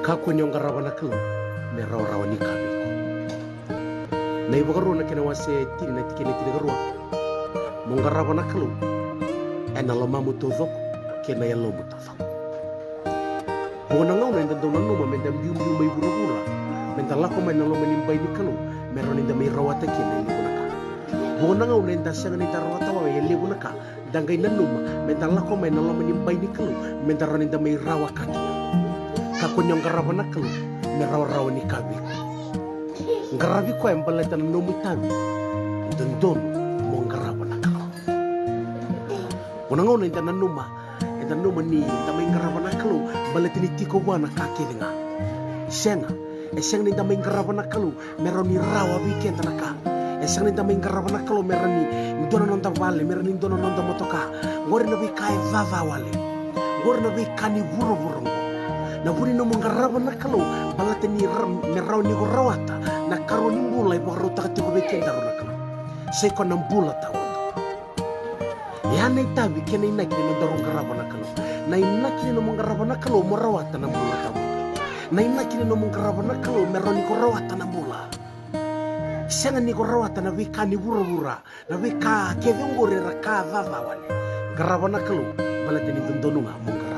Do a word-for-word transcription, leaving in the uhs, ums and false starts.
Kakua ni o qarava na Kalou me rawarawa ni ka vei iko. Na iVakarua na kena wase tini na tikina tinikarua. Mo qarava na Kalou ena lomamu taucoko kei na yalomu taucoko. Vuqa na gauna eda dau nanuma meda biubiu mai vuravura, meda lako mai na loma ni bai ni Kalou, me rawa nida mai rawata kina e levu na ka. Vuqa na gauna eda sega nida rawata wawa e levu na ka, da qai nanuma meda lako mai na loma ni bai ni Kalou, meda rawa nida mai rawa ka kina. Kakua ni o qarava na Kalou me rawarawa ni ka vei iko. Qaravi koya baleta na nomu itavi. E dodonu mo qarava na Kalou. Vuqa na gauna eda nanuma, eda nanuma ni da mai qarava na Kalou baleta ni tiko vua na ka kece ga. Sega, e sega ni da mai qarava na Kalou me rawa ni rawa vei keda na ka. E sega ni da mai qarava na Kalou me rawa ni dua na noda vale, me rawa ni dua na noda motoka. Qori na veika e caca wale. Qori na veika ni vuravura oqo. Na vu ni nomu qarava na Kalou baleta ni ra-, me rawa ni ko rawata na ikarua ni bula e vakarautaka tiko vei kedaru na Kalou. Sa i koya na bula tawamudu. E a na itavi kei na inaki ni nodaru qarava na Kalou. Na inaki ni nomu qarava na Kalou mo rawata na bula tawamudu. Na inaki ni nomu qarava na Kalou me rawa ni ko rawata na bula. Sega ni ko rawata na veika ni vuravura, na veika kece oqori era ka caca wale. Qarava na Kalou baleta ni dodonu ga mo qarava.